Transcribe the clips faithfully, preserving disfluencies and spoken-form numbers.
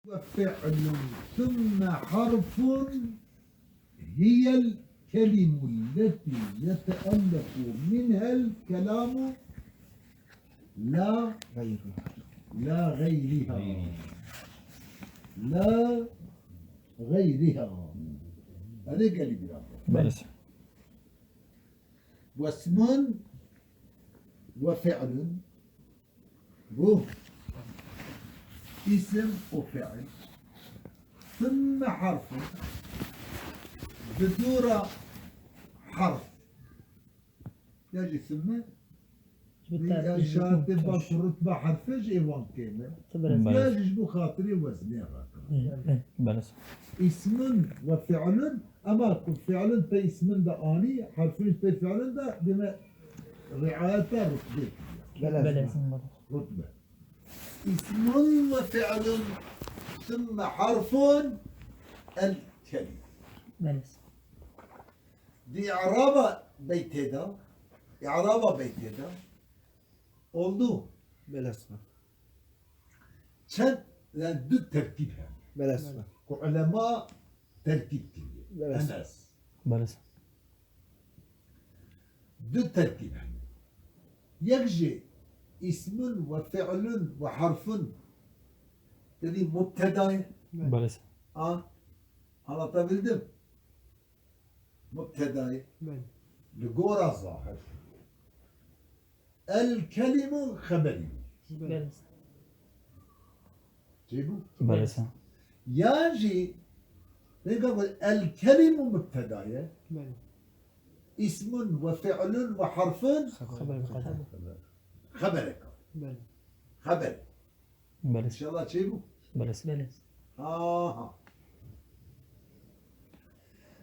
وفعل ثم حرف هي الكلم التي يتألف منها الكلام لا غيرها. لا غيرها. لا غيرها. هذه كلمة. بلس. واسم وفعل بو اسم وفعل ثم حرف بدورة حرف. يجي ثم Ji bo tertîb, ji bo rutbe, rutbe, herfê ji êwan kêm e. Tabii. Ya jî ji bo xatirê weznê re. Evet, evet. Belê. İsmun ve fi'lun, ama ku fi'lun pê ismin de anî, herfin pê fi'lun de deme riayeta rutbê. Belê. Belê. Rutbe. İsmun ve fi'lun, sümme harfun el kelim. Belê. Di i'raba beytê de, i'raba beytê de oldu. Belê. Çend, yani du terkîb hene. Belê. Ku ulema terkîb kiriye. Belê. Enes. Belê. Du terkîb hene. Yek jî ismun ve fi'lun ve harfun, yani mubtedayê. Belê. A, anlatabildim. Mubtedayê. Belê. Li gora zahir. El kelimu xeberî. Belê. Çi bû? Belê. Yan jî, pêka ku el kelimu mubtedayê. Belê. İsmun ve fi'lun ve harfun. Xeber. Xeber. Xebereka. Belê. Xeber. Belê. İnşallah çêbû. Belê. Belê. Aha.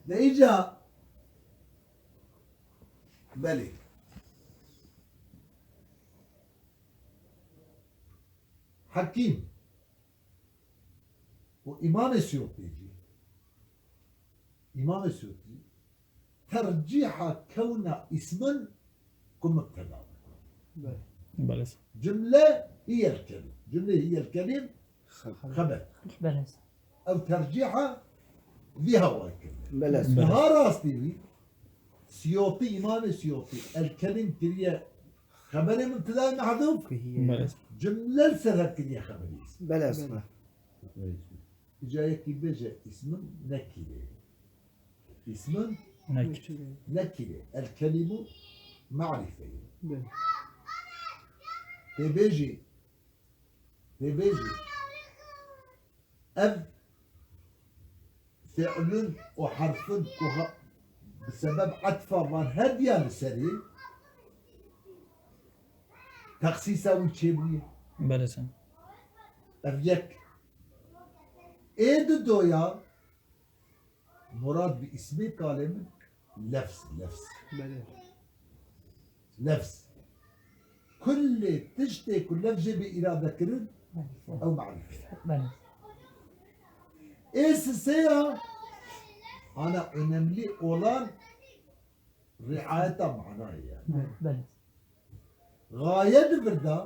De îca, belê. Hekîm û Îmamê Suyutî jî, Îmamê Suyutî, tercîha kewna îsmin ku mubteda be. Belê. Belê. Cumle hiyel kelim. Cumle hiyel kelim xeber. Belê. Ev tercîha vî hawayî kiriye. Belê. Niha rastî wî, Siyotî, Îmamê Siyotî, el kelim kiriye xeberê mubtedayê mehdûf, belê, cumle li ser hev kiriye xeberê îsm. Belê. Belê. Îca yekî bêje îsmin nekîre. Îsmin nekîre. Nekîre. El kelîmu marîfe ye. Belê. Tê bêjî, tê bêjî. Ev fi'lun û harfin ku ha-, bi sebeb etfa van her diya li serê texsîsa wî çêbûye. Belê sen. Ev yek. Ê di doya Murad bi îsmê kalê min lefz, lefz. Belê. Lefz. Kullê tiştê ku lefzê bê îrade kirin, ew marîfe ye. Belê. Ê sisê ya, ana önemli olan riayeta manayê yani. Belê. Gaye di vir de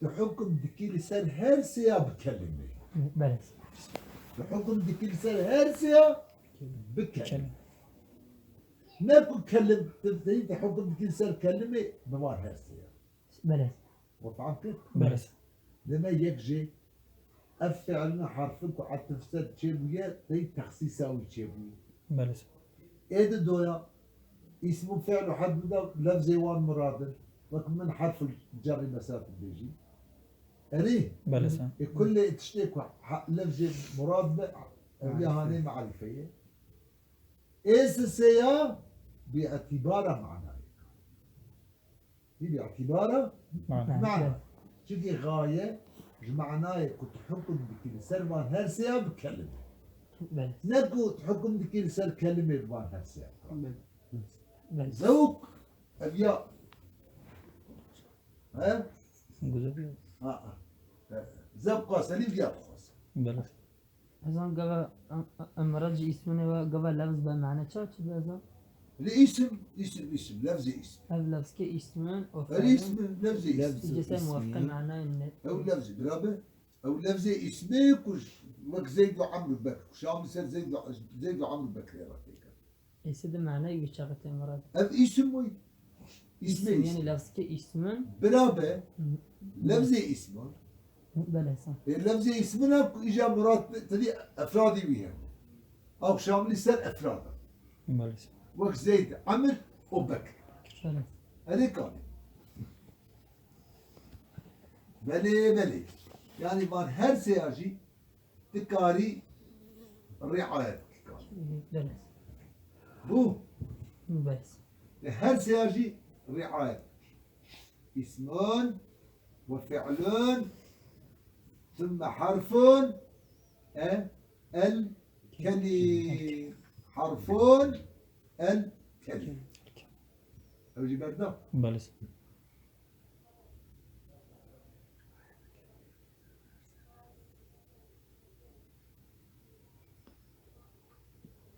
tu hukm dikî li ser her sêya bi kelimê. Belê. Tu hukm dikî li ser her sêya bi kelimê. Kelimê. Ne ku kelim, tu, tu, tu hukm dikî li ser kelimê bi van her sêya. Belê. We fehm kir? Belê. Deme yek jê Ev fi'lin û harfin ku etf ser çêbûye, tey texsîsa wî çêbûye. Belê. Ê di doya, îsm û fi'l û harf bide lefzê wan murad in. Wek min herf cerrî mesela tu bêjî. Erê? Belê. Ê kulê tiştê ku ha-, lefzê murad be, ev ya hanê marîfe ye. Ê sisê ya, bi îtîbara manayê. Hî bi îtîbara mana. Mana. Çimkî gaye ji manayê ku tu hukm dikî li ser van her sêya bi kelime. Belê. Ne ku tu hukm dikî li ser kelime bi van her sêya. Belê. Belê. Zewq ev ya. He? Güzel. Ha, ha. Zewq kaselî viya dixwaz. Belê. Ezan gava em-, em-, emrad ji îsmine ve gava lefz be mane ça çi be ezan? Li îsim, îsim, îsim, lefzê îsim. Ev lefzke îsmin o. Her îsmi, lefzê îsim. Lefz îsmi. Îce se muwafıqe manayê ne? Ew lefzê, birabe? Ew lefzê îsmê ku j-, wek Zeyd û Emr û Bekr, ku Şamlî ser Zeyd û, Zeyd û Emr û Bekrê re têkeve. Êsê di manayê wî çaxê tê mirad. Ev îsim wî. Îsmê Îsim, yanî îsim. Lefzike îsmin. Bira be, Hı. Lefzê îsmin. Belê, sağ. Ê, lefzê îsmin ev ku îca mirad te-, tevî efradî wî hebû. Ew Şamlî ser efrad e. Belê, sağ. Wek Zeyd, Emr û Bekr. Belê. Erê kanê. Belê, belê. Yanî van her sêya jî dikarî riayet bikî. Belê. Bû? Belê. Li her sêya jî riayet bikî. Îsmun ve fi'lun, thumme harfun, e, el kelim. Harfun, el kelim. Ew jî berda? Belê.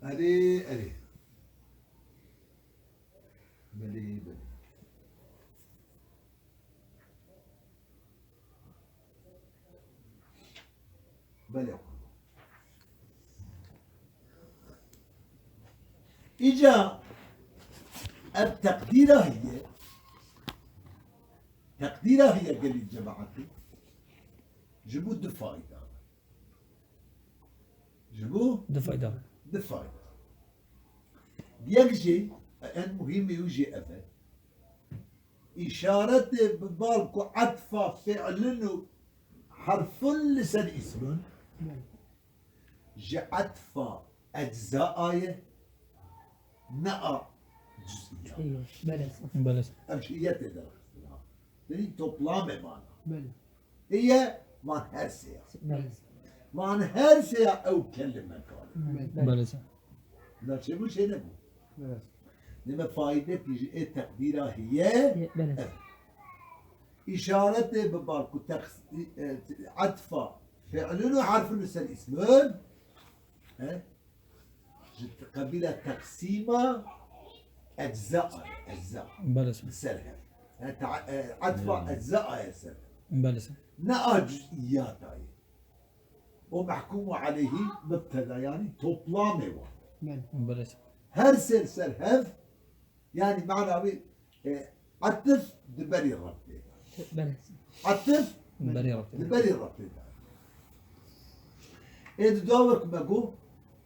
Erê, erê. Belê, belê. Belê. Îca ev teqdîra hiye. Teqdîra hiye gelî cemaetî. Ji bo du fayda. Ji bo du fayda. Du fayda. Yek jî, en muhîmî wî jî ev e. Îşaretê bi bal ku etfa fi'lin û herfin li ser îsmin, ji etfa ecza ye, ne a cüz'iya. Belê. Belê. Ev jî yê tê de. Yanî toplamê mana. Belê. Heye van her sêya. Belê. Van her sêya ew kelime kar. Belê. Belê. Na çêbû çê nebû. Belê. Deme faydekî ji ê teqdîra hiye. Belê. Ev. Îşaretê bi bal ku tex-, e, etfa fi'lin û herfin li ser îsmin. He? Ji qebîla teqsîma ecza, ecza. Belê. Li ser hev. Yani ta-, e, etfa Hmm. ecza ye ser hev. Belê. Ne a cüz'iyata ye. O mehkûmu aleyhî mubteda, yani toplamê wan. Belê. Belê. Her ser ser hev, yani mana wî, e, etif di berî Rebbê. Belê. Etif Berî Rebbê. Di berî Rebbê de. Ê di dawek me got,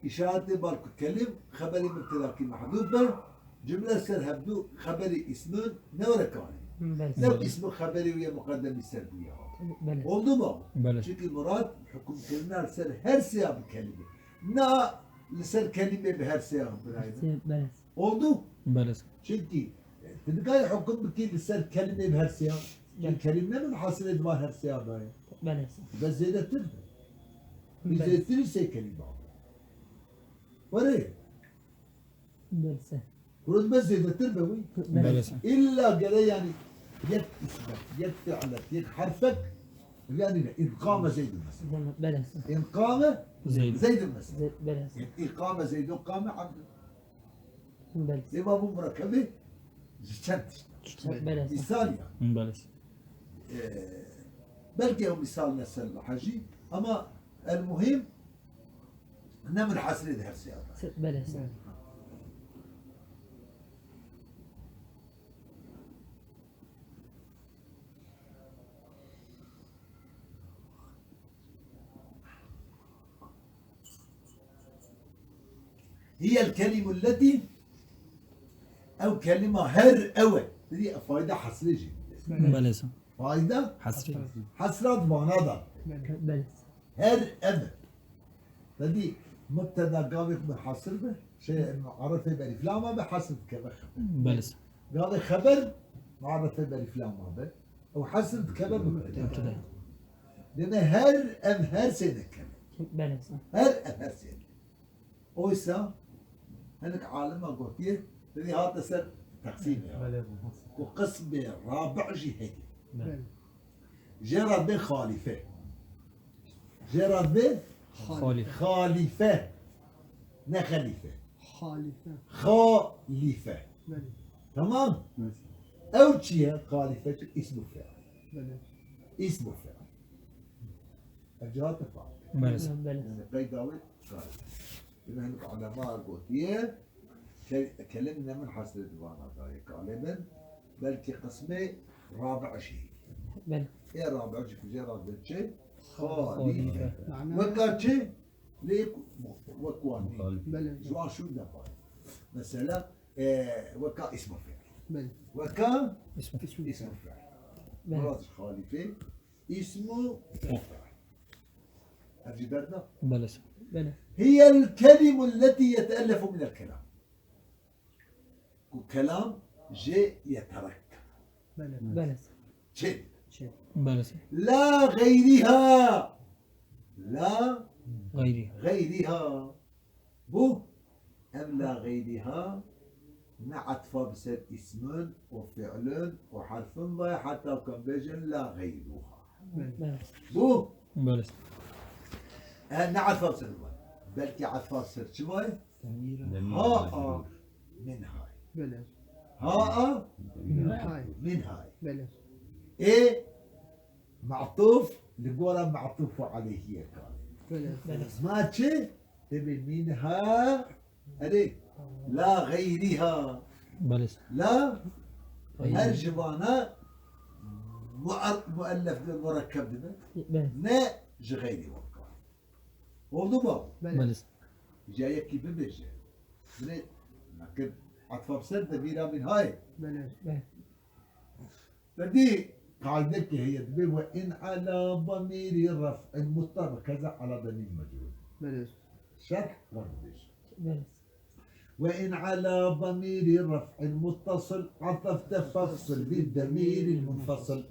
îşaretê bal ku kelim, xeberê mubtedakî mehdûf be, cumle ser hevdu xeberê îsmin ne were kanê. Belê. Ne îsmin xeberê wî ye muqeddemî ser bûye. Belê. Oldu mu? Belê. Çünkü murad hukmkirina li ser her sêya bi kelimê. Na li ser kelimê bi her sêya birayê. Belê. Oldu? Belê. Çünkü, e, tu nikayê hukm bikî li ser kelimê bi her sêya. Çünkü Belê. Kelim ne munhasilê di van her sêya de ye. Belê. Bes zêdetir be. Belê. Zêdetirî sê kelîma be. Were. Belê. Hûn bes zêdetir be wî. Belê. Belê. İlla gere yani yek ismet, yek fiilet, yek harfek, yani ne? İnkame Zeydun mesela. Belê. İnkame Zeydun. Zeydun mesela. Ze-, belê. İnkame Zeydun, kame abdun. Belê. Ê, va bû murekkebê ji çend tişt. Belê. Mîsal ya. Belê. Ee, belkî ew mîsal ne ser hejî, ama el muhîm ne munhasirê di her sêya de. Belê. Hiyel kelimul leti, ew kelima her ew e. Didî fayda hasrê jî. Belê. Fayda Hasrê. Hasrat vana da. Belê. Her ev e. Didî mubteda gavê xwe hasr be, şey, muarrefê berî filama be, hasr dikeve xeber. Belê. Gavê xeber muarrefê berî filama be. Ew hesr dikeve mubteda. Mubteda. Deme her ev her sê dikeve. Belê. Her ev her sê. Oysa hinek alima gotiye, dibî hate ser teqsîmê. Belê. Ku qismê rabi' jî heye. Belê. Jê re dibê xalîfe. Jê re dibê Xalîfe. Xalîfe. Ne xelîfe. Xalîfe. Xalîfe. Belê. Tamam? Evet. Ew çi ye? Xalîfe çi? Îsmu fiil. Belê. Îsmu fiil. Ev cihate fam. Belê. Belê. Yani qeyda wê kar. Yine hinek ulema gotiye, ke-, kelim ne min hasret vana daye kalê bin, belkî qismê rabi jî. Belê. Ê rabi jî kuzê rabi çi? Xalife. Xalife. Mana? Weka çi? Lê wek wan nî. Belê. Ji wan şûn de pay. Mesela, e, weka îsmu fiil. Belê. Weka îsmu fiil. Belê. Murad xalife. Îsmu fiil. Ev jî berda? Belê. Belê. Hiye el-kelimu lletî yeteellefu min el-kelam. Ku kelam jê yeterekkeb. Belê. Belê. Çê. Çê. Belê. La gayriha. La gayriha. Gayriha. Bu, ev la gayriha ne etfa bi ser îsmin û fiilin û herfin ve, heta ku em bêjin la gayruha. Belê. Bu, Belê. E, ne etfa bi ser ve. Belkî etfa bi ser çi ve? Demîr. Ha a min hay. Belê. Ha a min hay. Belê. Ê me'tûf li gora me'tûf aleyhî ye kare. Belê. Belê. Ma çi? Tebê min ha. Erê, la gayriha. Belê. La her ji vana muar-, muellef dibe, murekkeb dibe. Belê. Ne ji xeyrî wan kar. Oldu mu? Belê. Belê. Ja yekî bibêje. Binê, nakir etfa bi ser demîra min hay. Belê. Belê. Te dî qaydekê heye, dibê ve in ala damîrî ref'in muttasil, keza ala damîrî mecrûr. Belê. Şerh wan dibêje. Belê. Ve in ala damîrî ref'in muttasil, atefte fefsil bid damîrî munfasil.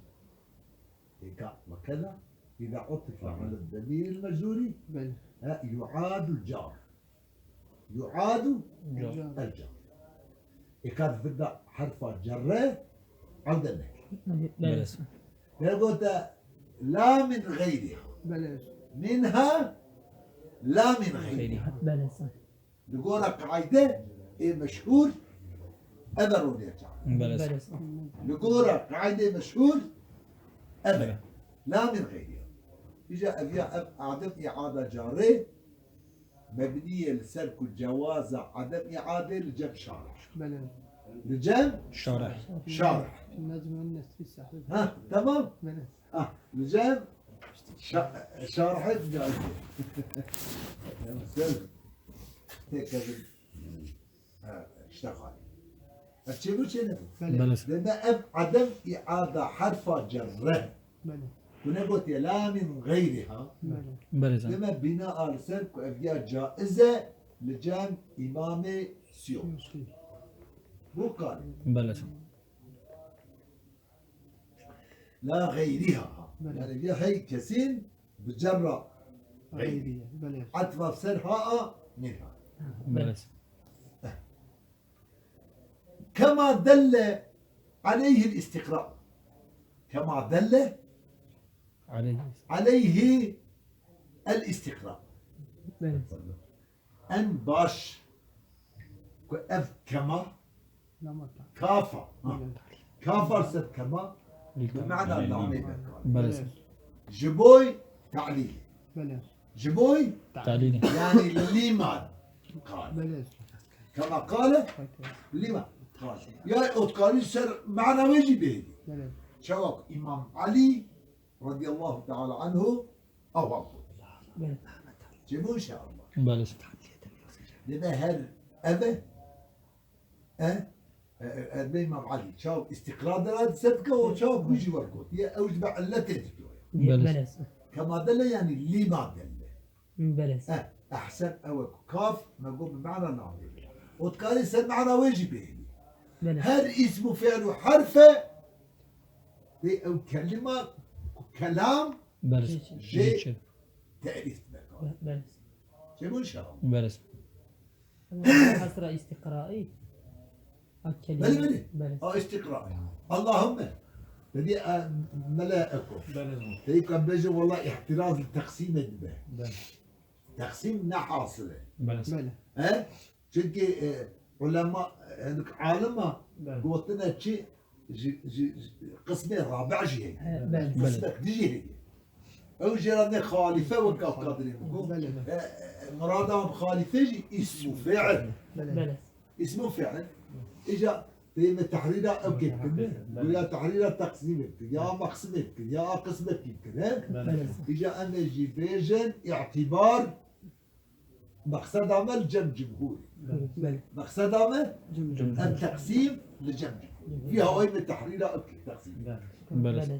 Eka ve keza, îza utife ala damîrî mecrûrî, Belê. Ha, yu'adu car. Yu'adu Car. el-car. Ê ka di vir de herfa cerre ewde neke. Belê. Belê. Te gote la min gayriha. Belê. Minha la min gayriha. Belê. Li gora qaîde ê meşhûr ev e roliye çawa. Belê. Belê. Li gora qaîde meşhûr ev e. Belê. La min gayriha. Îja ev ya ev adem îada carê Mebnî ye li ser ku cewaza edem îadê li cem şarih. Belê. Li cem Şarih. Şarih. Necm el Nesrî sahib. Ha, tamam. Belê. Ha, li cem şa-, şarih caiz. Sen tek kadın. Ha, işte xalî. Ev çêbû çê nebû? Belê. Belê. Deme ev edem îada herfa cerre. Belê. Tu negotiye la min gayriha. Belê. Belê. Deme bina al ser ku ev ya caiz e li cem îmamê Siyûtî. Siyûtî. Bu kar. Belê. La gayriha. Belê. Yani ya hey kesin bi cerra gayriye. Belê. Etfa ser ha a minha. Belê. Kema delle aleyhil istiqra. Kema delle Aleyhi. Aleyhi el istiqra. Belê. En baş ku ev kema kafa. Ha. Belê. Kafa ser kema bi mana lamê de kar. Belê. Ji boy ta'lîlî. Belê. Ji boy Ta'lîlî. Yani lima kar. Belê. Kema kale lima kar. Ya o dikarî ser mana wê jî bêhî. Belê. Çawa ku Îmam Elî radiyallahu teala anhu awa bû. Belê. Çêbû inşallah. Belê. Deme her eve E, e, e, Îmam Elî, çaw îstîqra de ra dise dike û çaw ku jî wer gotiye, ew ji be illetê dike. Belê. Belê. Kema delle yani lima delle. Belê. E, ehsen ew e ku kaf, me got bi mana navê. O dikarî ser mana wê jî bêhînî. Belê. Her îsm û fiil û herfe, dê ew kelima ku kelam Belê. jê terîf dike. Belê. Çêbû inşallah. Belê. Ama hasra istiqraî. A kelime. Belê, belê. Belê. A istiqraî. Allahümme. Dedi, e, mele eko. Belê. Dedi, ka bêje, wala ihtiraz li teqsîmê dibe. Belê. Teqsîm ne hasil e. Belê. Belê. He? Çünkü, e, ulema, e, alima Belê. gotine çi ji, ji, ji qismê rabi jî heye. He, belê. Qismek di jî heye. Ew jê re ne xalîfe wek Abdulkadirê biko. Belê. E, e, murada em xalîfe jî îsm û fiil. Belê. Belê. Îsm û fiil. Îca peyê me tehrîra ew kê bikin, ne? Belê. Goya tehrîra teqsîmê bikin, ya mexsimê bikin, ya a qismekî bikin, he? Belê. Îca em ê jî bêjin îtîbar. Mexseda me li cem cumhûrê. Belê. Mexseda me Cem cumhûrê. Em teqsîm li cem cumhûrê. Vî hawayî me tehrîra ew kir teqsîm. Belê. Belê.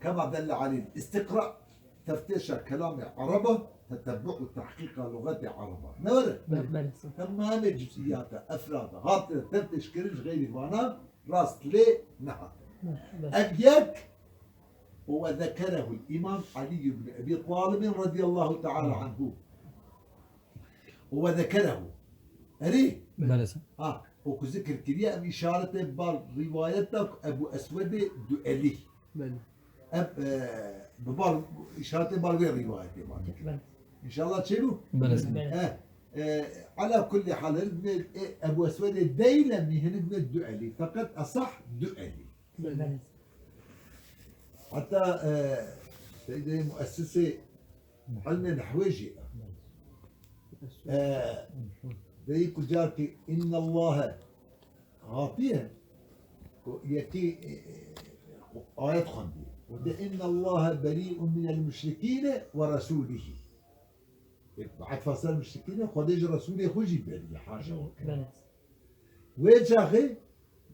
Kema delle aleyh îstiqra, teftêşa kelamê ereba, tetebbu û tehqîqa luxetê ereba. Ne were? Belê. Belê. Temamê cuzîyata, efrada, hatine teftêşkirin ji xeyrî vana rast lê nehatine. Belê. Ev yek û we zekerehu Îmam Elî ibn Ebî Talibin radiyallahu teala anhu. Û we zekerehu. Erê? Belê. Ha, û ku zikir kiriye, ev îşaretê bar rîwayeta Ebu Eswedê Duelî. Belê. Ev, e, bi bar, îşaretê bar vê rîwayetê bar dikir. Belê. Înşallah çêbû? Belê. Belê. E, e, ala kulli hal, hinek me, e, Ebu Eswedê Deylemî, hinek me Duelî. Feqet esah Duelî. Belê. Heta, e, seydê muessisê ilmê nehwê jî. E, deyî ku carkî innallahe hatiye, ku yekî, e, e, ayet xwendî. Û de innallahe berî'un minel muşrikîne ve resûlihî. E, bi etfa ser muşrikîne, Xwedê ji Resûlê xwe jî berî, haşa weke. Belê. Wê çaxê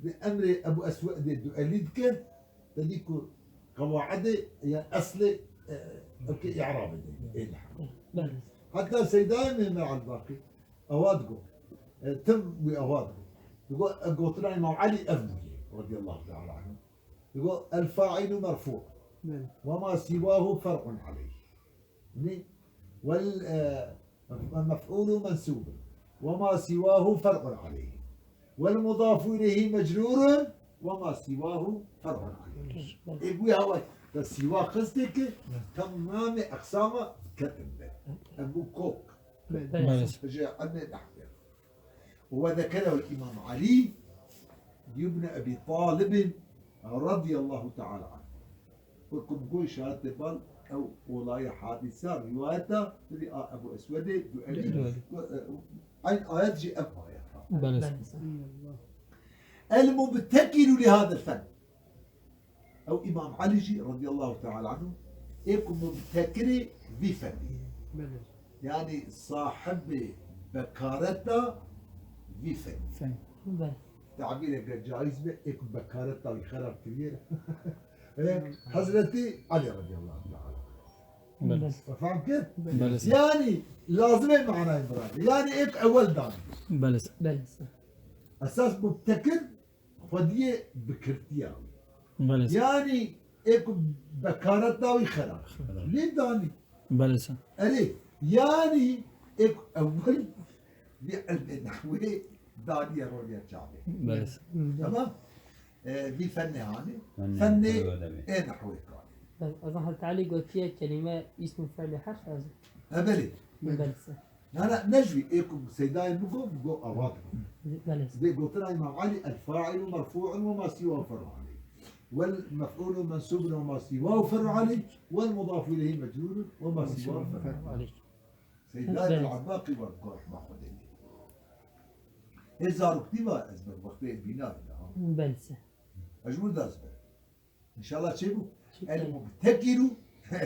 bi emrê Ebu Eswedê Duelî dike, te dî ku qewaidê ya eslê, e, ewkê î'rabê de, ê nehwê. Belê. Heta Seydayê me, me Elbaqî, ewa digot. E, tim wî ewa digot. Digot, e, gotina Îmam Elî ev bûye, radiyallahu teala anhu. Digot, el fa'ilu merfu'. Belê. Ve ma siwahu fer'un aleyh. Nî? Wel, e, mef'ûlu mensûbun. Ve ma sîwâhu fer'un aleyh. Wel mudâfu ileyhî mecrûrun. Ve ma sîwâhu fer'un aleyh. Ê, wî haway, te sîwa xistê ki, temamê eqsama ketin de. Em bû kok. Belê. Belê. Ji ilmê nehwê. Ve zekerehu Îmam Elî ibn Ebî Talibin radiyallahu teala anhu. Wekî min got, îşaretê bal ew olayê, hadîsa, rîwayeta, tevî a Ebu Eswedê Duelî. Duelî. Eyn ayet jî ev ayet ha. Belê. Belê. El mubtekiru li hadel fen. Ew Îmam Elî jî radiyallahu teala anhu, ê ku mubtekirê vî fenê. Belê. Yanî sahibê bekareta vî fenê. Fen. Belê. Tabîreke caiz be, ê ku bekareta wî xerab kiriye. E, Hezretî Elî radiyallahu teala. Belê. Feham kir? Belê. Yanî lazim e manayê biravê. Yanî ê ku ewel danî. Belê. Belê. Esas mubtekir xwediyê bikirtiya wî. Belê. Yanî ê ku bekareta wî xerab. Xerab. Lê danî. Belê. Erê, yanî ê ku ewil vî ilmê nehwê daniye roliya çavê. Belê. Hı. Tamam? E, vî fennê hanê. Fennê, fennê ê nehwê kanê. Belê. Ez Hezret Elî gotiye kelîme îsm û fiilê herf ez. E, belê. Belê. Na, na, ne ji wî, ê ku Seydayê min got, min got ava digot. Belê. Vê gotina Îmam Elî, el fa'ilu merfu'un ve ma sîwahu fer'un aleyh. Wel mef'ulu mensubun ve ma sîwahu fer'un aleyh. Wel mudafu ileyhi mecrurun ve ma sîwahu fer'un aleyh. Seydayê, belê, Elbaqî var, ku rehma Xwedê lê. Ê zaroktî va ez ber wextê bîna bîna ha. Belê. Ez ji wir de ez ber. Înşallah çêbû. Çêbû. El mubtekiru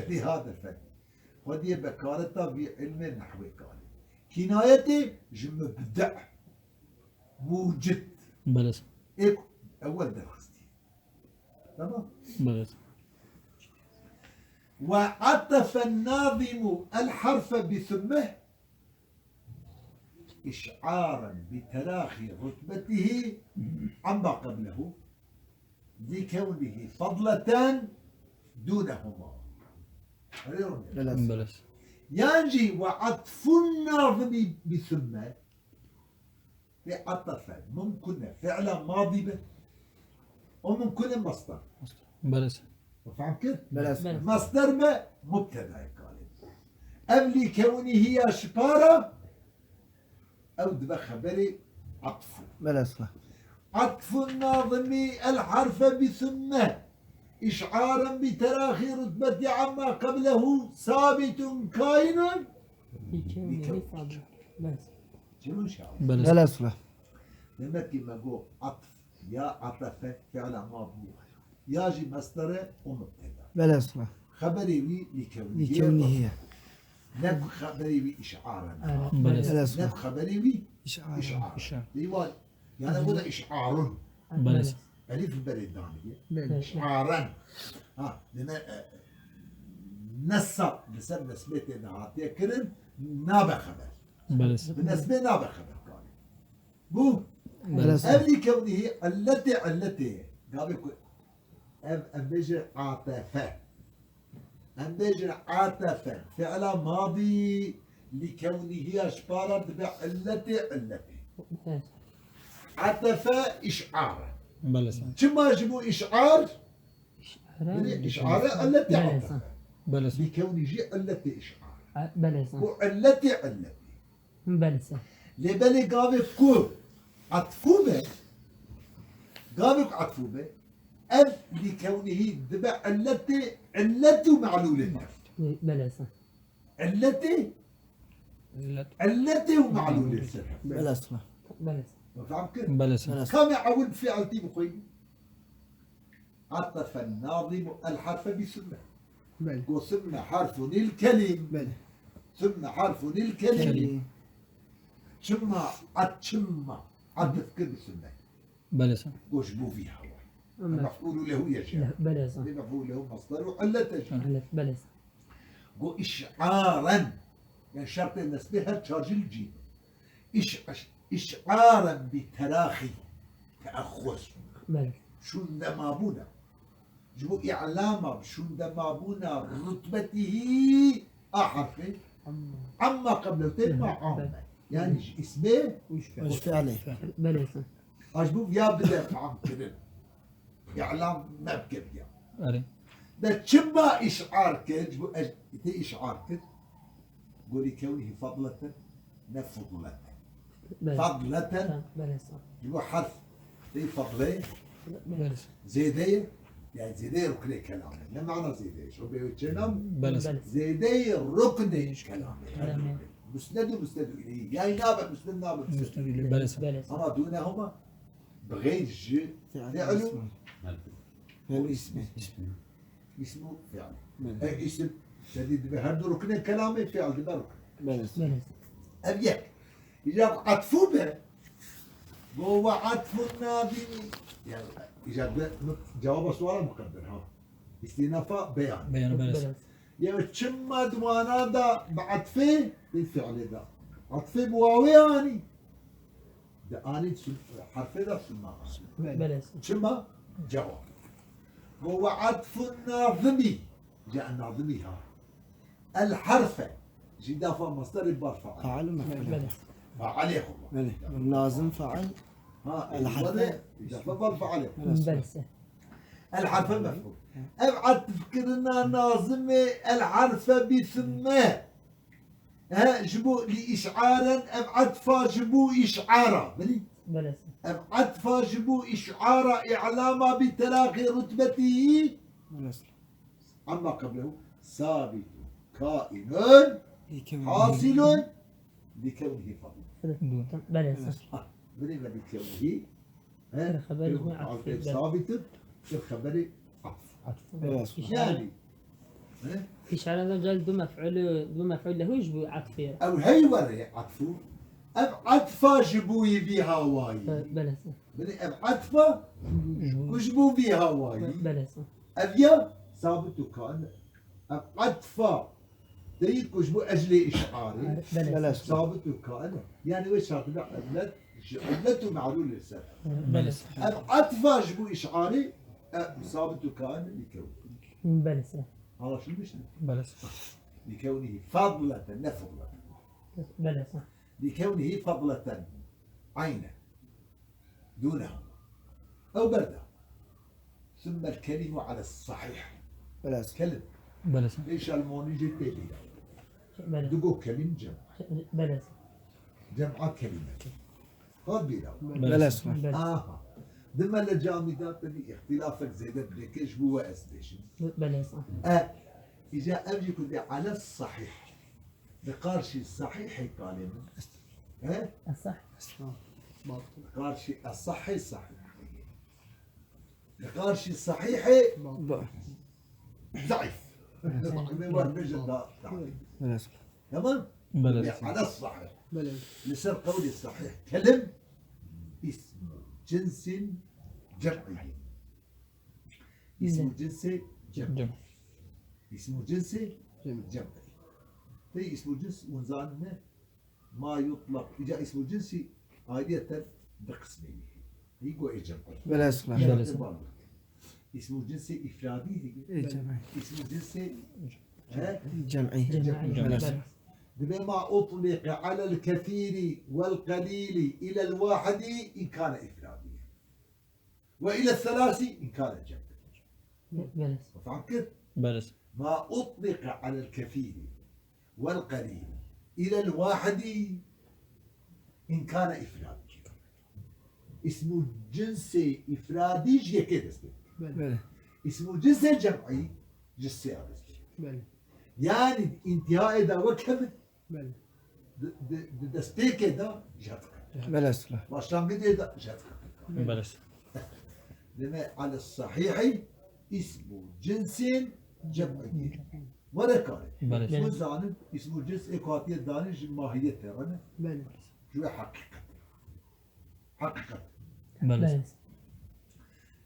li hadel fen. Xwediyê bekareta vî ilmê nehwê kanê. Kînayetê ji mubdi', mucid. Belê. Ê ku ewel derxistî. Tamam? Belê. Ve atefen nazimu el harfe bi thummeh. إشعارا بتراخي رتبته عما قبله لكونه فضلة دونهما. Belê. Yan jî وعطف الناظم بثم. Vê atafe mumkun e fi'la madî be. O mumkun e masdar. Belê. Feham kir? Belê. Belê. Masdar be mubtedayê kalê. Ev lîkewnî hiya şipara, ew dibe xeberê atfû. Belê. Atfû nazimî el harfe bi thumme. إشعارا بتراخي رتبة عما قبله ثابت كائن لكونه فضل. بس. Çi min şaw? Belê. Belê sure. Demek ki me got atf ya atefe fiila madî ya jî mesdere û mubteda. Belê sure. Xeberê wî lîkewnî ye. Lîkewnî ye. Ne ku xeberê wî îşaren. Evet. Belê. Belê sure. Ne ku xeberê wî îşaren. Lê wa yani bu da işarun. Belê. Elîf berê daniye. Belê. İşaren. Ha, deme, e, nesa, li ser nesbê tê de hatiye kirin, nabe xeber. Belê. Bi nesbê nabe xeber kanî. Bu, belê. Ev lîkewnî illetê, illetê. Gavê ku, ev, ev bêje atefe. Em bêjin atefe, fiila madî, lîkewnîhiya ji para dibe illetê illetê. Atefe îşar e. Belê sir. Çima ji bo îşar? Belê, îşar e illetê atefe. Belê sir. Lîkewnî jî illetê îşar e. Belê sir. Ku illetê illetê. Belê sir. Lê belê gavê ku etfû be, gavê ku etfû be, ev lîkewnîhî dibe illetê, illet û me'lûlê tev. Belê sir. Illetê, illetê û me'lûlê tev. Belê sir. Fehm kir? Belê sir. Kamê ewil fiil tî bixwînî? عطف الناظم الحرف بثم. Belê. Go ثم حرف الكلم. Belê. ثم حرف الكلم. Kelîm. Çima, at çima, atf kir bi ثم. Belê sir. Go ji bo vî hewa. Ama mef'ûlû lehu ye jî. Belê sir. Lê mef'ûlû lehu masdar û illet e jî. Belê sir. Go iş'aren. Yani şertê nesbê her çar jî li cî. İş-, iş'aren bi terahi, teahhur. Belê. Şûnde mabûne. Ji bo i'lama bi şûnde mabûna rutbetihî a harfê. Amma. Amma qeblehu tê ma amme. Yani ji ismê û ji fi'lê. Belê sir. A ji bo ya bide fehm kirin. Îlam nebke viya. Erê. De çima îşar kir? Ji bo ez tê îşar kir. Go lîkewnîhî fadleten, ne fudleten. Belê. Fadleten. Belê sir. Ji bo herf tê fadlê. Belê sir. Zêde ye. Yani zêde ye ruknê kelamê. Ne mana zêde ye? Şo bê çênam. Belê sir. Zêde ye ruknê kelamê. Kelamê. Musned û musned ileyhî. Yani nabe musned, nabe musned ileyhî. Belê sir. Belê sir. Ama dûne hema bi xeyr ji fi'l û ism. Û ism. Ism û fi'l. Belê. E, ism, şedî dibe her du ruknê kelamê, fi'l dibe ruknê. Belê. Belê. Ev yek. Îca ku etfû be, go we etfû nazimî. Yani, îca be, cevaba suala mukadder ha. Îstînafa beyan. Beyan, belê. Belê. Ya çima di wana da bi etfê, di fi'lê da. Etfê bi wawê anî. Di anî çi-, herfê de çima? Belê. Çima? Cevap. Ve ve atfun nazimi. Ca nazimi ha. El harfe. Ji dafa mastarê bar faal. Faal û mef'ul. Belê. Faal ya xwe. Belê. Nazim faal. Ha, el harfe. Ji dafa bar faal. Belê. El harfe mef'ul. Ev atf kirina nazimê el harfe bi thumme. He, ji bo li îşaren ev etfa ji bo îşara. Bilî? Belê. Ev etfa ji bo îşara î'lama bi teraqî rutbetî. Belê. Amma qeblehu sabitun kainun hasilun li kewnihi fadl. Belê. Ha, bilî ve li kewnihi. He? Kir xeberê wî atf. Sabit, kir xeberê atf. Atf. Evet. Yani, he? Îşare de gel du mef'ul, du mef'ul lehu ji bo atfê. Ew hey were atfu. Ev atfa ji bo vî hawayî. Be-, belê. Bine ev atfa ku ji bo vî hawayî. Be-, belê. Ev ya sabit û kain. Ev atfa Deyî ku ji bo eclê îşarê, belê, sabit û kain e. Yani wê şartî de illet, ji illet û me'lûl li ser. Belê. Ev etfa ji bo îşarê, e, sabit û kain e, li kew. Belê. Anlaşılmış mı? Belê. Li kewnihî fadleten, ne fadleten. Belê. Li kewnihî fadleten. Aynen. Dûne. Ew berda. Sümmel kelimu ala sahih. Belê. Kelim. Belê. Vê şalmonî jê tê bîra. Belê. Digo kelim cem. Belê. Cem'a kelime. Hat bîra. Belê. Belê. Aha. Di mele camî de tevî îxtilafek zêde dike ji bo we ez bêjim. Belê, sağ. E, îca ev jî ku dê ele sahîh. Di qarşî sahîhê kalê min. He? Esah. Di qarşî esahê sahîh. Di qarşî sahîhê Ba- zeîf. Li takîbê wan bêjin da, da. Belê. Tamam? Belê. Ve ala sahih. Belê. Li ser qewlê sahih. Kelim ismu cinsin cem'î. Ismu Belê. Cinsi cem'. Cem'. Ismu cinsi Cem'. Cem'î. Te ismu cins hûn zanine ma yutlak. Îca ismu cinsi ayrıyeten bi qismê. Hî go ê cem'î. Belê, sila. Belê. Ismu cinsi ifradî heye. Ê cem'î. Ismu cinsi, he? Cem'î. Cem'î. Belê. Dibê ma utlike alel kethîri vel qelîli ilel wahidi in kane ifradî. Ve ilel thelâsi in kane cem'î. Belê. Fehm kir? Belê. Ma utlike alel kethîri vel qelîli ilel wahidi in kane ifradî. Îsmû cinsê îfradî ji yekê dest pê dike. Belê. Belê. Îsmû cinsê cem'î ji sê ya dest pê dike. Belê. Yanî di întîhayê de wek hev in. Belê. Di, di, di destpêkê de ji hev diqede. Belê, sila. Başlangicê de ji hev diqede. Belê. Deme ale sahîhî îsmû cinsên cem'î. Were karê. Belê. Hûn zanin, îsmû cins ê ku hatiye danîn ji mahiyetê re ne. Belê. Ji wê heqîqetê. Heqîqet. Belê. Belê.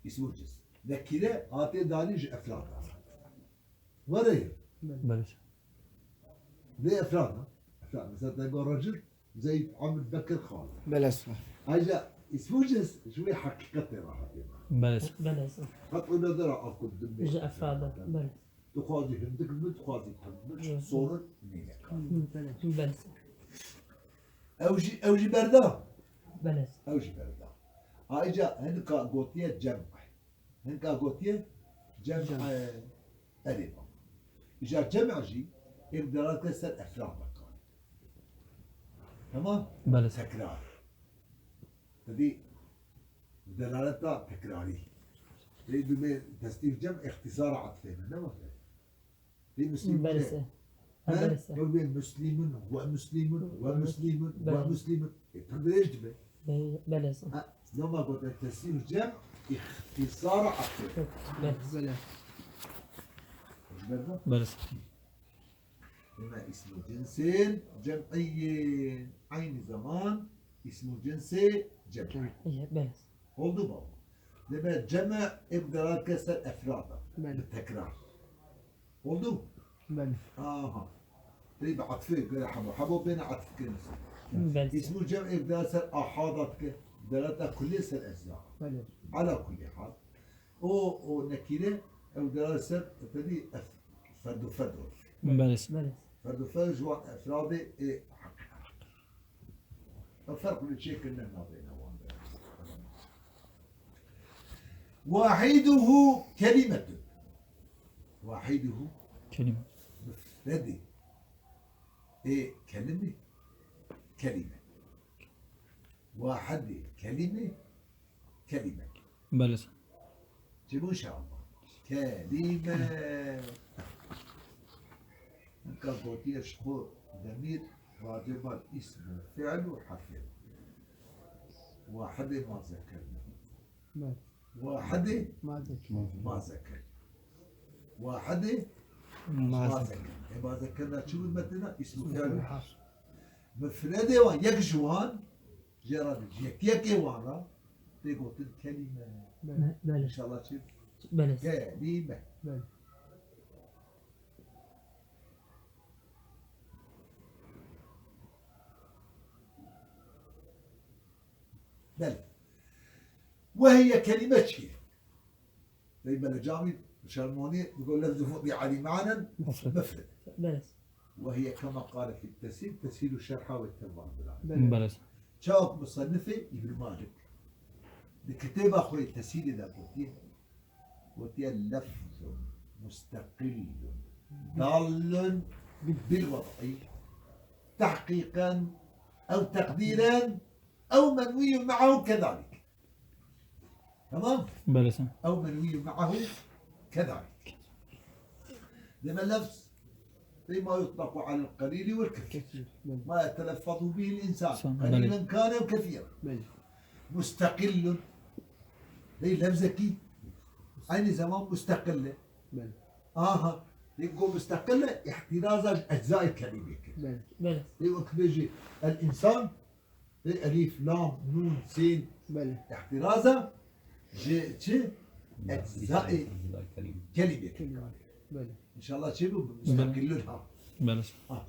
Îsmû cins. Nekîre hatiye danîn ji efrad re. Were ye. Belê. Belê. Lê efrad e. Efrad. Mesela te got recil, Zeyd, Amr, Bekir, Xalid. Belê, sila. Ayrıca îsmû cins ji wê heqîqetê re hatiye. Belê. Belê. Qet wê nedera a ku dimê. Ji efrad e. Belê. Dixwazî hindik bi, dixwazî tek bi, Hı. Sorun nîne. Hı, belê. Belê. Ew jî, ew jî berda. Belê. Ew jî berda. Ayrıca hinika gotiye cem'. Hinika gotiye cem', Cem'. E, erê baba. Îca cem' jî ê bi delalet ke ser efrad bikare. Tamam? Belê. Tekrar. Tedî delaleta tekrarî. Lê dibê tesnîf cem' îxtîsara atfê me, ne weke? Lê Müslüman Belê. He? Belê. Yok, ben Müslüman, ve Müslüman, ve Müslüman, ve Belê. Müslüman. E, tam dirêj dibe. Belê. Ha, loma gote tesnîf cem' îxtîsara atfê. Belê. Belê. Hoş geldin. Belê. Deme ismu cinsên cem'iyyin. Aynı zaman ismu cinsi cem'. Cem'. Belê. Oldu mu? Deme cem' ê bi delalet ke ser efrad e. Belê. Bi tekrar. Oldu? Belê. Aha. Tey bi atfê göre hebo. Hebo bêne atf kene ser. Belê. Ismu cem' ê bi delalet ser ahad dike. Delaleta kulli ser ecza. Belê. Ala kulli hal. O, o nekîre, ew delalet ser, tedî ef-, ferdu ferd ol. Belê. Belê. Ferdu ferd ji wan efradê ê heq. Ev ferq li çêkirine nabêne wan de. Wahiduhu kelimetun. Wahiduhu Kelime. Mufredi. Ê kelime. Kelime. Wahidi kelime. Kelime. Belê. Çi bû inşallah? Kelime. Nika gotiye ji xwe demîr racê ber îsm û fiil û herfê. Wahidê ma zekirine. Belê. Wahidê Ma zekir. ma zekirine. Wahidê Ma ma zekirine. zekirine. E ma zekirine çi bû metina? Îsm û fiil û herf. Mifredê wan, yek ji wan, jê re, yek yekê wan re tê gotin kelîme. Belê. Belê. Înşallah çi? Belê. Kelîme. Belê. Belê. Ve hiye kelîme çi ye? Ey belê camî, şermonî, digo lefzu mu'dî alî manen Mufred. mufred. Belê. Ve hiye kema qale fit tesîl, tesîl û şerha wê tevan bira. Belê. Belê. Çawk musennifê Îbn Malik di kitêba xwe yê tesîlê de gotiye, gotiye lefzun musteqillun dallun bil wed'i tehqîqen ew teqdîren ew menwiyun me'ahu kezalik. Tamam? Belê sen. Ew menwiyyu me'ahu kedalik. Deme lefz, ey ma yutlaku alel qelîlî vel kesîr. Kesîr, belê. Ma yeteleffazu bihil insan. Sen, belê. Qelîlen kâne ew kesîren. Belê. Mustekillun. Ey lefzekî. Aynı zaman mustekille. Belê. Aha. Ey go mustekille, îhtîraza ji eczayê kelîmê kir. Belê. Belê. Ey wek bêjî, el insan, Ê elîf, lam, nûn, sîn, Belê. Îhtîraza ji çi? Eczayê kelîmê. Belê. Înşallah çi bû? Belê. Mustekillun ha. Belê. Ha.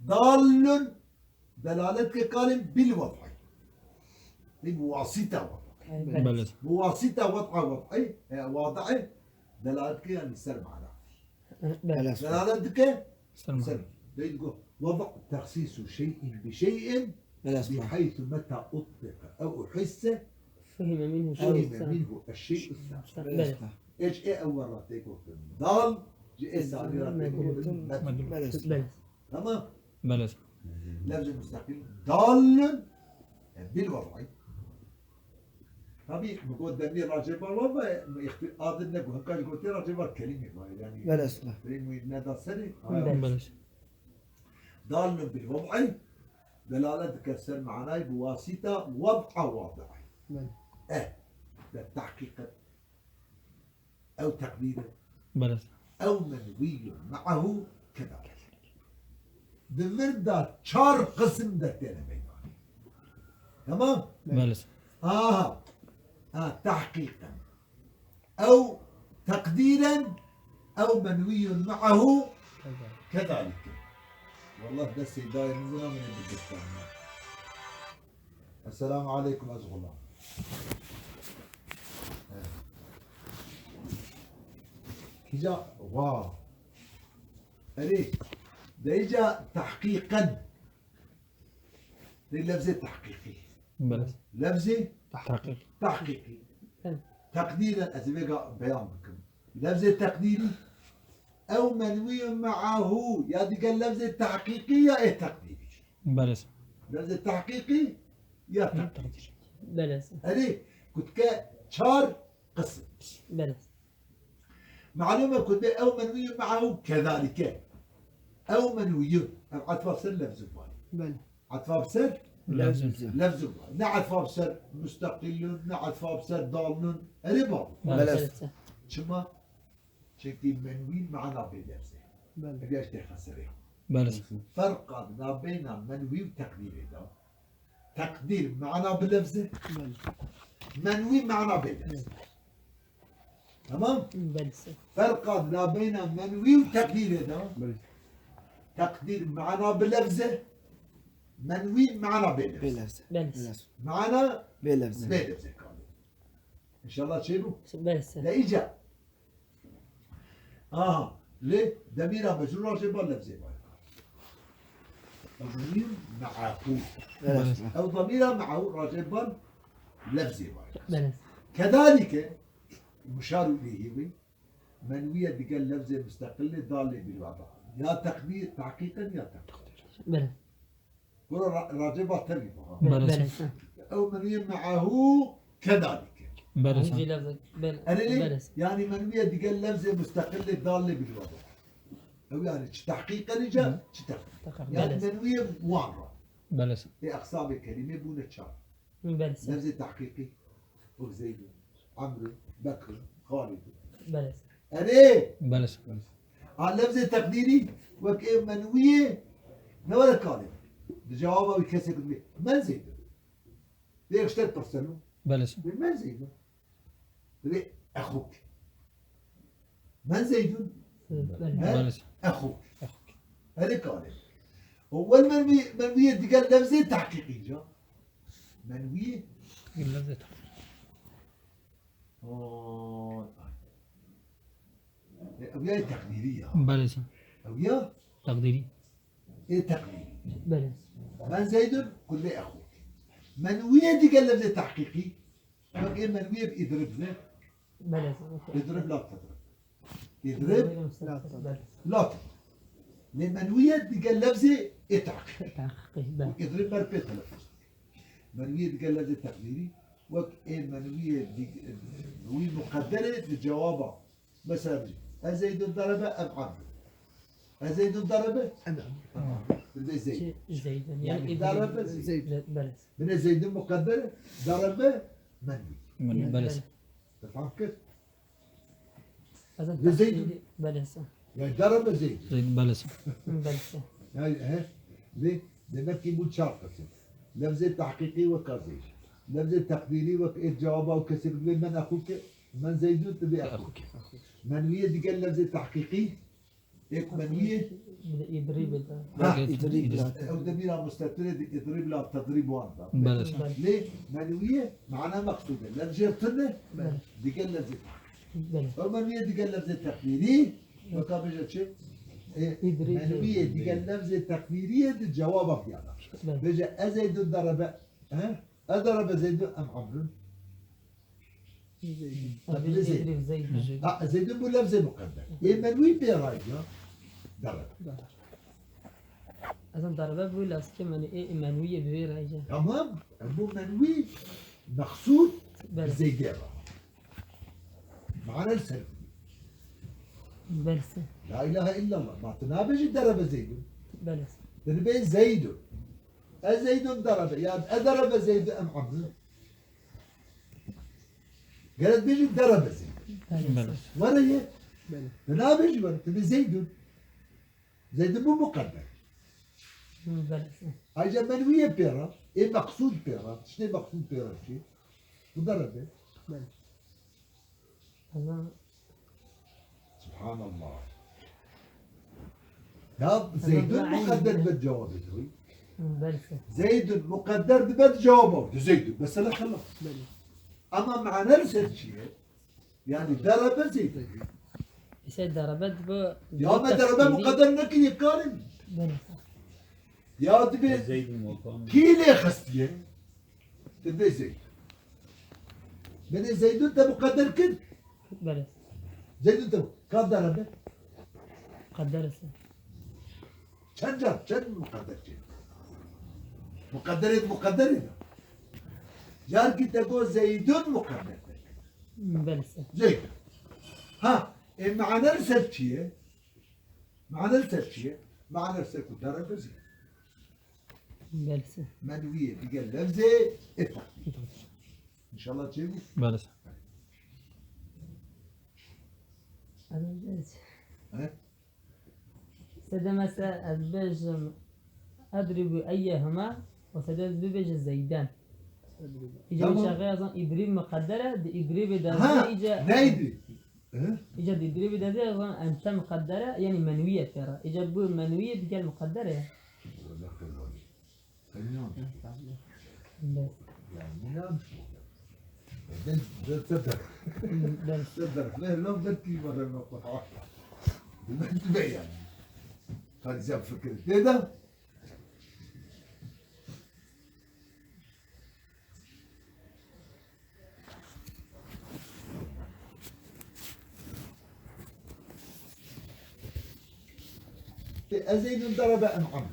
Dallun delalet ke kalên bil wad'i. Ê bi wasîta wad'i. Belê. Belê. Bi wasîta wad'a wad'i, e, wad'i delalet ke yani ser mana. Belê. Delalet dike Ser ser. Dê digo, وضع تخصيص شيء بشيء بحيث متى أطلق أو أحس فهم منه الشيء الثاني. Belê. Ê ji ê ewwel re tê gotin dal, ji ê sanî re tê gotin medlul. Belê. Belê. Tamam? Belê. Lefzê mustekil, dallun, e, bil wad'i. Tabî, min got demî racêbar wa ve, min îxtî-, adil negot. Hinka ji gotê racêbar kelîmê wa, yanî Belê, sila. Rê wî neda serê, Belê. Belê. Dallun bil wad'i, delalet dike ser manayê bi wasîta wad'a wad'i. Belê. E, de tahqiqet. Ew teqdîr e. Belê. Ew menwîyun me'ahu kedalik. Di vir de çar qisim de têne meydanê. Tamam? Belê. Aha. Ha, tahqiqen. Ew teqdîren, ew menwîyun me'ahu kedalik. Wallah destê dayê min bûna min ê bigirtana. Esselamu aleykum ez xulam. Kîja wa. Erê, de îca tahqîqen. De lefzê tahqîqî. Belê. Lefzê Tahqîq. Tahqîqî. Belê. Teqdîren ez vêga beyan bikim. Lefzê teqdîrî. Ew menwî me'ahu ya digel lefzê tahqîqî ya ê teqdîrî. Belê. Lefzê tahqîqî ya teqdîrî. Belê. Erê, ku dike çar qisim. Belê. Malûm e ku dê ew menwî me'ahu kedalike. Ew menwî, ev etfa ser lefzin var. Belê. Etfa bi ser? Lefzin. Lefzin. Ne etfa bi ser mustaqilun, ne etfa bi ser dalun. Erê bab. Belê. Belê. Çima? Çünkü menwî mana bê lefzê. Belê. Ev ya işte xeserê. Belê. Ferqa nabeyna menwî û teqdîrê de. Teqdîr mana bi lefzê. Belê. Menwî mana bê lefzê. Belê. Tamam? Belê. Ferqa nabeyna menwî û teqdîrê de. Belê. Teqdîr mana bi lefzê, menwî mana bê lefzê. Bê lefzê. Belê. Mana bê lefzê. Bê lefzê kalê. Înşallah çê bû? Belê. De îca. Aha. Lê demîra mecrûr racê ba lefzê ba. Ew demîr me'ahu. Belê. Ew demîra me'ahu racê ba lefzê ba. Belê. Kedalike, muşaru ileyhi wî, menwîye digel lefzê mustaqilê dalê bilwada. Ya teqdîr, tahqîqen ya teqdîr. Belê. Gura ra-, racê ba tevî ba. Belê. Belê. Ew menwîye me'ahu kedalike. Belê. Hemî jî lefzê, belê. Erê lê, belê. Yanî menwîye digel lefzê mustaqilê dalê bilwada. Ew yanî çi tahqîqen îca, çi teqdîr. Teqdîr. Yanî belê. Menwîye wan ra. Belê. Ê eqsamê kelîmê bûne çar. Belê. Lefzê tahqîqî. Wek Zeydun, Emrun, Bekrun, Xalidun. Belê. Erê! Belê. A lefzê teqdîrî wek ê menwiyê ne were kalê. Di cewaba wî kesek dibê, "Men Zeydun." Dê işte pirseno. Belê. Dê, "Men Zeydun." Dibê, "Exuk." Men Zeydun. Belê. He? Belê. Exuk. Exuk. Erê kalê. O wel menwî-, menwiyê digel lefzê tahqîqî ca. Menwiyê. Lefzê tahqîqî. Oy, ay. E, ew ya teqdîrî ya. Belê sen. Ew ya? Teqdîrî. Ê teqdîrî. Belê. Men Zeydun, kulê exuk. Menwiyê digel lefzê tahqîqî. Bak, ê menwiyê bi idrib ne? Belê. Idrib la tedrib. Idrib la tedrib. Lê menwiyê digel lefzê ê tahqîqî. Tahqîqî, belê. Idrib ber pê telefuz. Menwiyê digel lefzê teqdîrî. wek ê menwiyê dî-, wî muqedderê di cewaba. Mesela bijî, ez Zeydun darebe em Amr. Ez Zeydun darebe em Amr. Em Amr. Bi vê Zeyd. Zeydun. Yani, yani darebe Zeyd. Zeyd. Bele. Bine Zeydun muqedder, darebe menwî. Menwî, bele. Te fam kir? Li Zeyd. Bele. Yani darebe Zeyd. Zeyd, bele. Bele. Yani, he? Lê demek ki bu çar qism. Lefzê tahqiqî weka Zeyd. Lefzê teqdîrî wek ê cewaba û kesê bidibê men exûke, men Zeydun, tu bê exûke. Menwiyê digel lefzê tahqiqî, ê ku menwiyê. Îdrî bide. Ha, îdrî bide. Ew demîra mustetirê di îdrî bila tedrîb wan da. Bele. Lê menwiyê mana meqsûd e. Lefzê tune, bele, digel lefzê tahqiqî. Bele. Ew menwiyê digel lefzê teqdîrî, weka bêje çi? Ê, menwiyê digel lefzê teqdîriyê di cewaba biyana. Bele. Bêje ez Zeydun darebe, he? Ez darebe Zeydun em Amrun. Zeydun. Zeydun. Ha, Zeydun bu lefzê muqedder. Ê menwî pê raydiya. Darebe. Ezan darebe bu lafzê menwî, ê menwî yê bi vê raydiya. Tamam. Bu menwî meqsûd. Bele. Zeydê ra. Mana li ser. Bele. La ilahe illallah. Ma tu nabêjî darebe Zeydun. Bele. Tu dibê Zeydun. Ez Zeydun darebe. Ya ez darebe Zeydun em Amrun. Gerek bêjî darebe Zeydun. Bele. Were ye. Bele. Tu nabêjî were. Tu bê Zeydun. Zeydun bu muqedder. Hı, bele. Ayrıca menwiyê pê ra, ê meqsûd pê ra, tiştê meqsûd pê ra çi? Bu darebe. Bele. Ama Subhanallah. Ya Zeydun muqedder dibe cewabê wî. Hı, bele. Zeydun muqedder dibe cewaba wî. Zeydun. Mesela xelas. Bele. Ama mana li ser çi ye? Yani darebe Zeydun. Îşte darebe dibe. Ya me darebe muqedder nekiriye karin. Bele. Ya dibe Zeydun muqedder. Kî lê xistiye? Te bê Zeyd. Bine Zeydun te muqedder kir? Bele. Zeydun te ka darebe? Muqedder ise. Çend car, çend muqedder kir? Muqedderê, muqedderê de. Carkî te got Zeydun muqedder te kir. Bele. Zeydun. Ha, e, mane li ser çi ye? Mane li ser çi ye? Mane li ser ku darebe Zeyd. Bele. Menwiyê digel lefzê ê teqdîrî. İnşallah çêbû. Bele. He? Sede mesela ez bêjim edrîbû eyyehuma û sede ez bibêjim Zeyden. Îca tamam. Şaxê ezan îdrîb muqedder e, di îdrîbê de ha, zî îca neydi? Hı? Îca di îdrîbê de zî ezan ente muqedder e, yani menwiyê tê re. Îca bu menwiyê digel muqedder e. Sen ne yapıyorsun? Bes. Yani ne yapmış olacak? Ben, ben sefer. Bes. Sefer. Ne lan ben kıyma ben bak. Ben de yani. Hadi sen fikir. Neden? Te ez Zeydun darebe em Amr.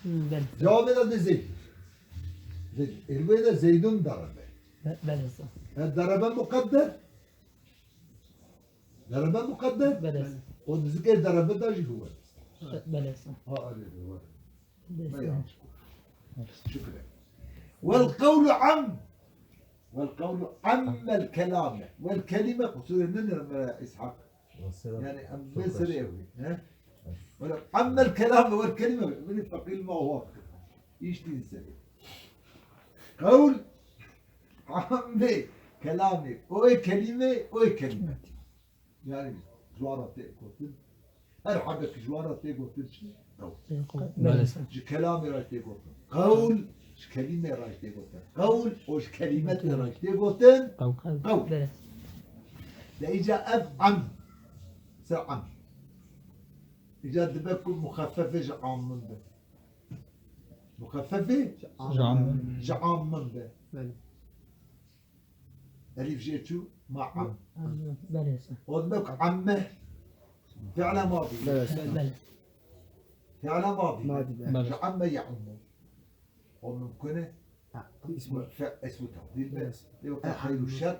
Hmm, bele. Cevabê de de Zeyd. Zeyd. Erwê de Zeydun darebe. Be-, bele. E, darebe muqedder. Darebe muqedder. Bele. O dizikê darebe da jî huwe. Be-, bele. Ha, arê huwe. Bele. Şükür. Vel kavlu am. Vel kavlu ammel kelame. Vel kelime, kusurê nene me İshak. Yani, em vê serê ew, he? Wala ammel kelame vel kelime, min feqîl ma wa. İşte serê. Kavl, ammê, kelame, o ê kelime, o ê kelime. Yani, ji wan re tê gotin. Her hebek ji wan re tê gotin çi? Qewl. Bele. Ji kelamê re tê gotin. Qewl, ji kelîmê re tê gotin. Qewl, û ji kelîmetê re tê gotin. Qewl. Qewl. Bele. De îca ev am. Se am. Îca dibe ku muxeffefê ji am min be. Muxeffefê ji am min be. Bele. Elîf jê çû, ma am. Am, bele, sa. O dibe ku amme fi'la madî. Bele, sa. Bele. Fi'la madî. Madî, bele. Bele. Ji amme ye'ummu. O mumkin e. Ha, ismu. Fe-, ismu tafdîl be. Lê wekî xeyr û şer,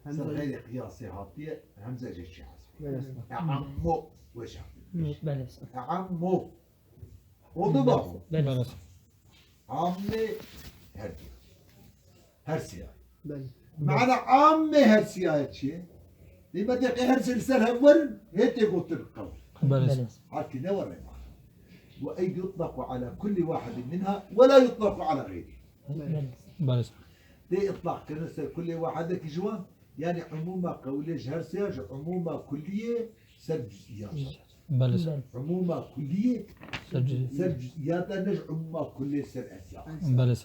ser xeyrê qiyasê hatiye, hemze jê çi hesbî. E'ammu, weş hatiye. E'ammu. Oldu mu? Belê. Ammê her diya. Her siya. Belê. Mana ammê her siyayê çi ye? Dê me dê her sê li ser hev werin, hê tê gotin qewl. Belê. Belê. Halkî ne were mana. Ve ey yutlaku ala kulli wahidin minha ve la yutlaku ala gayriha. Belê. Belê. Tê itlaq kirin ser kulli wahidek ji wan, yani umuma qewlê ji her sê ya ji umuma kulliyê ser cüz'iyat. Belê. Umuma kulliyê ser cüz'iyat, ne ji umuma kullê ser esas. Belê.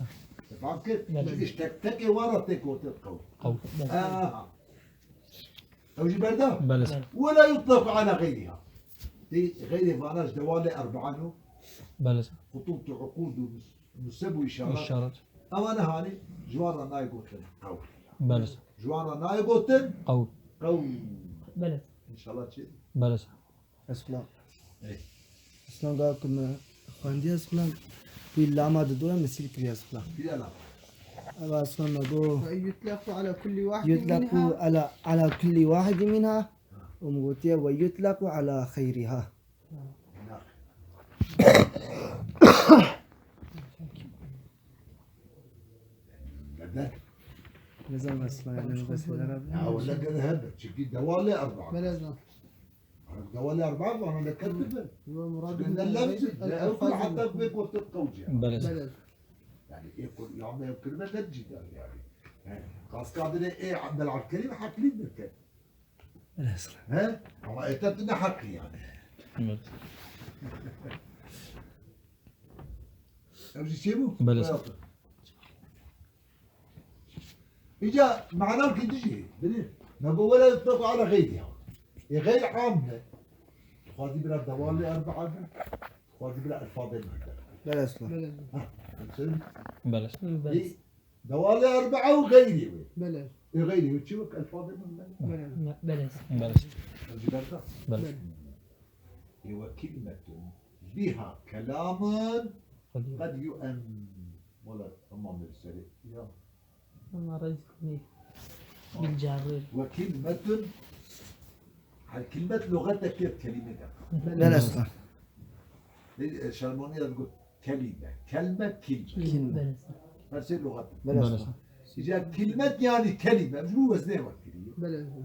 Te fam kir? Belê. Ji tek tekê wan re tê gotin qewl. Qewl. Aha. Ew jî berda? Belê. Ve la yutlaku ala gayriha. Tê xeyrê vana ji dewalê erbaan û xutût û uqûd û mus-, museb û îşaret. Ewa ne halî ji wan re nayê gotin qewl. Belê. Ji wan re nayê gotin qewl. Qewl. Belê. Înşallah çi? Belê. Esma. Ey. Esma ga ku me xwendiye esma, wî lama di dora me sîl kiriye esma. Kiriye lama. Eva esma me go. Ve yutlaku ala kulli wahidin minha. Yutlaku ala, ala kulli wahidin minha. Û me gotiye ve yutlaku ala xeyriha. Neden? Nizam esma yani, nizam esma. Ya, wala gene hebe. Çünkü dewalê erbaa. Belê. Dewalê erbaa vana leker dibe. Çünkü ne lafzı, ne ew kul hatta bê gotin qewciya. Belê. Belê. Yani, ê kul, ya me ew kelime ne cî der yani. Yani, kaskadine ê Abdel Abdülkerim haklî dirke. Belê. He? Ama ê te tu ne haklî yani. Evet. Ev jî çê bû? Belê. Hayatım. Îca mana ki dijî, bilî. Me got, "Wela yutlequ ala xeyriha." Ê xeyr am be. Xwedî bira dewalê erbaa be. Xwedî bira elfabê me be. Belê esma. Belê. Ha, sen Belê. Belê. Ê, dewalê erbaa û xeyrî wê. Belê. Ê xeyrî wê çi wek elfabê me be. Belê. Belê. Belê. Ev jî berda. Belê. Ê we kelimetun biha kelamun qed yu'em. Wala tamam bir seri. Ya. Ama rezil. Bil carrı. Ve kelimetun. Her kelimet lügete kir kelime de. Belê esma. E, Şermaniye de got kelime. Kelme, kelime. Kelime. Belê esma. Her şey lügat. Belê esma. Îca kelimet yani kelime. Bu wezne var kelimet. Belê esma.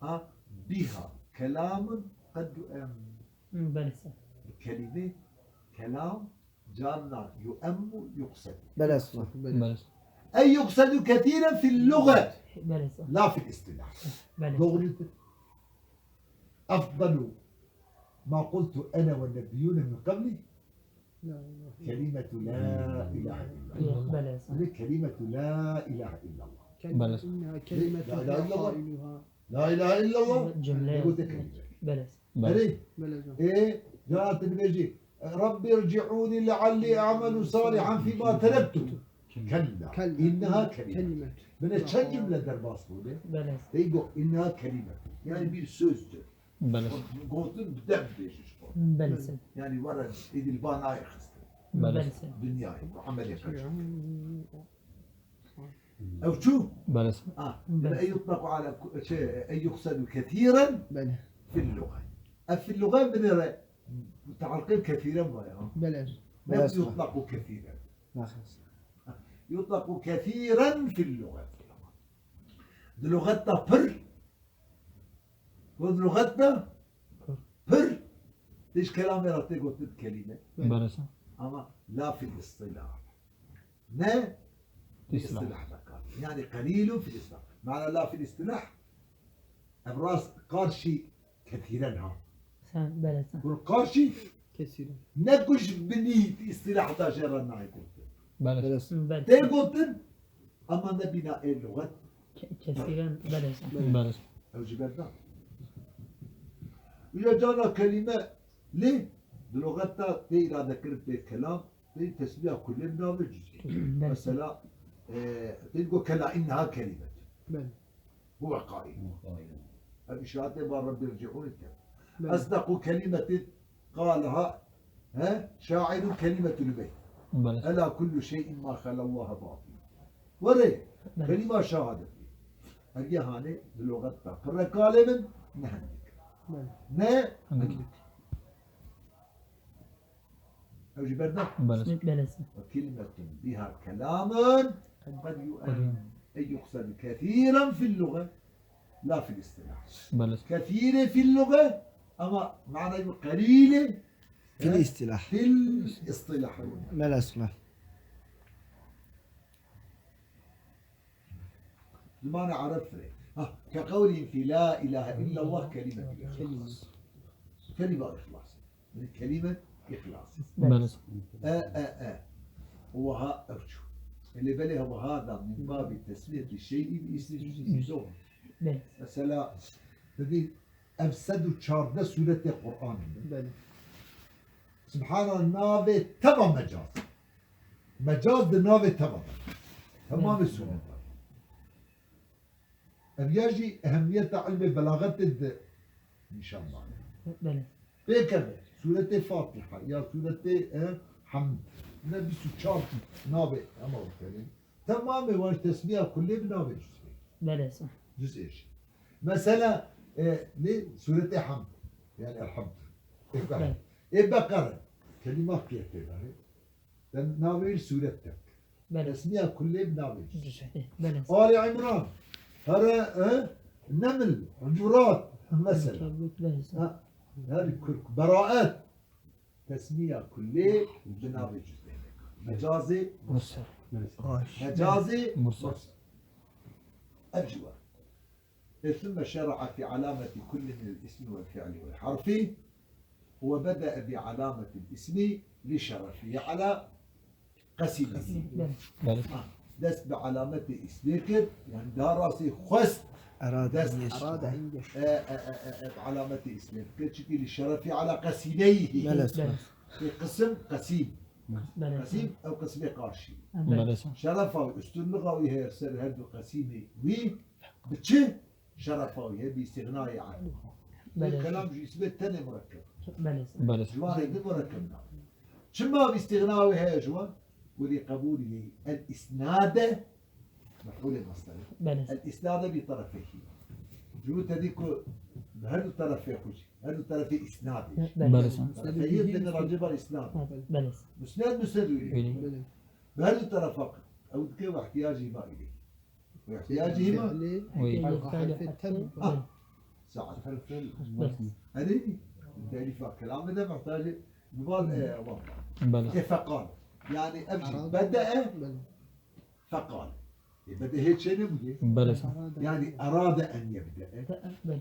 Ha, biha kelamun qed yu'em. Belê esma. Kelime, kelam, Carna yu'emmu yuqsedu. Belê esma. Belê. Ey yuqsedu kesiren fil lugat. Belê esma. La fil istilah. Belê. Doğrudur. Efdalu ma qultu ene ve nebiyyune min qabli. Kelimetu la ilahe illallah. Belê esma. Ve kelimetu la ilahe illallah. Belê. İnneha kelimetun la ilahe illallah. La ilahe illallah. Cümle. Belê. Belê. Erê? Belê hocam. Ê, cara tu dibêjî, "Rabbi irci'ûnî leallî a'melu salihan fîma terektu." Kella. Kella. İnneha kelime. Kelime. Bine çend cümle derbas bûne? Belê. Ey got, "İnneha kelime." Yani bir sözdür. Belê. Gotin bi dev dibêjî ji xwe. Belê. Yani were êdî li ba nayê xistin. Belê. Dinyayê, bu emelê xwe. Ew çû? Belê. Ah, belê. Ey yutlaku ala ku-, şey, ey yuqsedu kesiren fil luga. Ev fil luga binêre, tealqê kesiren var ya. Belê. Ne yutlaku kesiren. Yutlaku kesiren fil luga. Di lugeta pir, Wê di lugeta pir, pir, tê ji kelamê re tê gotin kelîme. Belê. Ama la fil istilah. Ne? Fil istilah. İstilah de kar. Yani qelîlun fil istilah. Mana la fil istilah. Ev rast karşî kesiren ha. Sen, belê sen. Kur karşî kesiren. Ne ku ji binî îstilah da jê re nayê gotin. Belê. Belê. Tê gotin, Ama ne bîna ê luxet. Ke-, kesiren, belê. Belê. Ew jî berda. Îja carna kelîme lê di luxeta tê îradekirin pê kelam, tê tesmîya kulê bi navê cuzî. Belê. Mesela, e, tê digo kela inneha kelîmetun. Belê. Huve qaîl. Ev îşaretê ba Rebbî ricîûnî te. Belê. Esdequ kelîmetin Qaleha, he? Şairun kelimetül beyt. Belê. Ela kullu şeyin ma xelallaha batil. Were, Belê. Kelîma şehadetê. Ev yê hanê di loxet de pirre kalê min, ne hindik. Belê. Ne hindik. Hindik. Ew jî berda? Belê. Belê. Ve kelimetun biha kelamun qed yu-, en yuqsed kesiren fil luxe la fil istilah. Belê. Kesîrê fil luxe, ama mana yu qelîlê Fil istilah. Fil istilah. Belê. Zimana Arab firê. Ha, ke qewlî fî la ilahe illallah kelîme ihlas. Kelîme ihlas. Yani kelîme ihlas. Belê. E, e, e. Weha ev çû. Lê belê weha da min babî tesmiyetî şeyî bi ismî. Belê. Mesela, dedi, ev sed û çardeh sûretê Qur'anê. Belê. Subhana navê teva mecaz. Mecaz di navê teva de. Temamê sûreta. Ev ya jî ehemmiyeta ilmê belaxetê di nîşan dane. Belê. Pêkeve, sûretê Fatiha ya sûretê, e, Hamd. Ne bîst û çar navê hema bikerîn. Temamê wan ji tesmiya kullê bi navê cüzê. Belê, sah. Cüzê jî. Mesela, e, ne? Sûretê Hamd. Yani Elhamd. Ê Beqere. Belê. Ê Beqere. Kelîma kê tê de. Dem navê wî sûret de. Belê. Resmiya kullê bi navê. Belê. Ali Imran. Here, e, Neml, Hucurat, mesela. Belê. Ha, her kurk. Beraet. Tesmiya kullê bi navê cüzdê. Mecazê mursel. Mursel. Mecazê mursel. Mursel. Ev ciwa. E, ثم شرع في علامة كل من الاسم والفعل والحرف، وبدأ بعلامة الاسم لشرفه على قسيمه. Belê. Ha, dest bi alametê îsmê kir, yani daha rastî xwest Erade dest en yeşil. Erade en yeşil. E, e, e, e, e, alametê îsmê kir, çünkü li şerefi ala qesîmeyhi. Belê. Belê. E, qism, qesîm. Belê. Qesîm, ew qismê qarşî. Belê. Şerefa wî, üstünlüğa wî heye ser her du qesîmê wî, bi çi? Şerefa wî heye bi îstîxnayê an. Belê. Kelam ji îsmê tenê murekkeb. Belê. Belê. Ji wan re ne murekkeb nabê. Çima bi îstîxna wî heye ji wan? Welî qebûlî el îsnade mef'ûlê mesderê. Belê. El îsnade bi terefeyhî. Ji bo te dî ku bi her du terefê xwe jî, her du terefê îsnadê jî. Belê. Belê. Terefeyhî têne racê bar îsnad. Belê. Musned, musned wî. Belê. Bi her du terefa ew dike ve ihtiyacî ma îlê. Ve ihtiyacî ma. Wî. Harfê tem. Ah. Saet. Harfê. Belê. Erê, delîfa kelamê de muhtacê bi van, e, van. Belê. Tê feqal. Yani ev jî bede'e feqal. E, bede'e çê nebûye. Belê. Yani erade en yebde'e. Belê.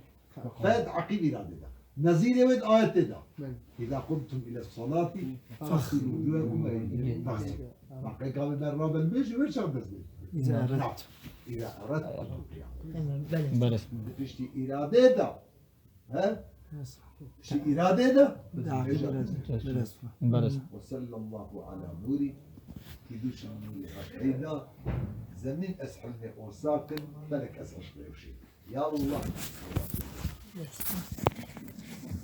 Fed aqîb îrade da. Nezîrê wê di ayetê da. Belê. Îza qumtum ile salati faxsilu wucuhekum ve eydiyekum. Faxsilu. Baqê gavê ber rabel bêjî wê çax dest bêjî. Îza eredtum. Îza eredtum. Tamam, belê. Belê. Di piştî îradê da. He? Piştî îradê da. Belê. Belê. Ve sallallahu ala nûrî. Îdû şi nûrî Rabî da. Zemîn ez hilmê osakin, felek ez eşqê ewşê. Ya Allah.